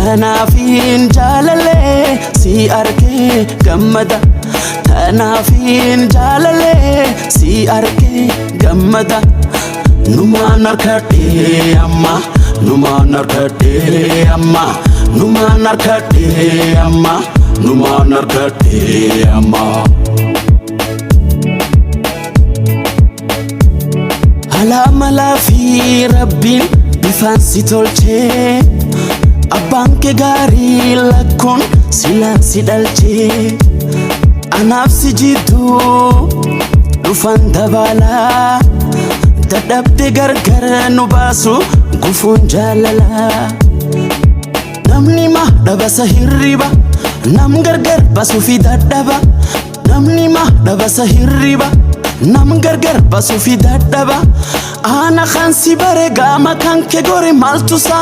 Tanaafiin jaalalee si arkee gammada. Tanaafiin jaalalee si arkee gammada. Numaan harkadhee amma, numaan harkadhee amma, numaan harkadhee amma, numaan harkadhee amma. Alaa malaa fi rabbiin bifaan si tolchee, abbaan kee gaarii lakkoon silaa si dhalchee, anaaf si jidduu dhufan dabalaa, dadhabde gargar nu baasu gufuun jaalalaa. Namni ma dhabasa hirriba, nam gargar basuufi dadhaba. Namni ma dhabasa hirriba, nam gargar basuufi dadhaba. Ana kan si bare gaama kan kee gore maaltu saan.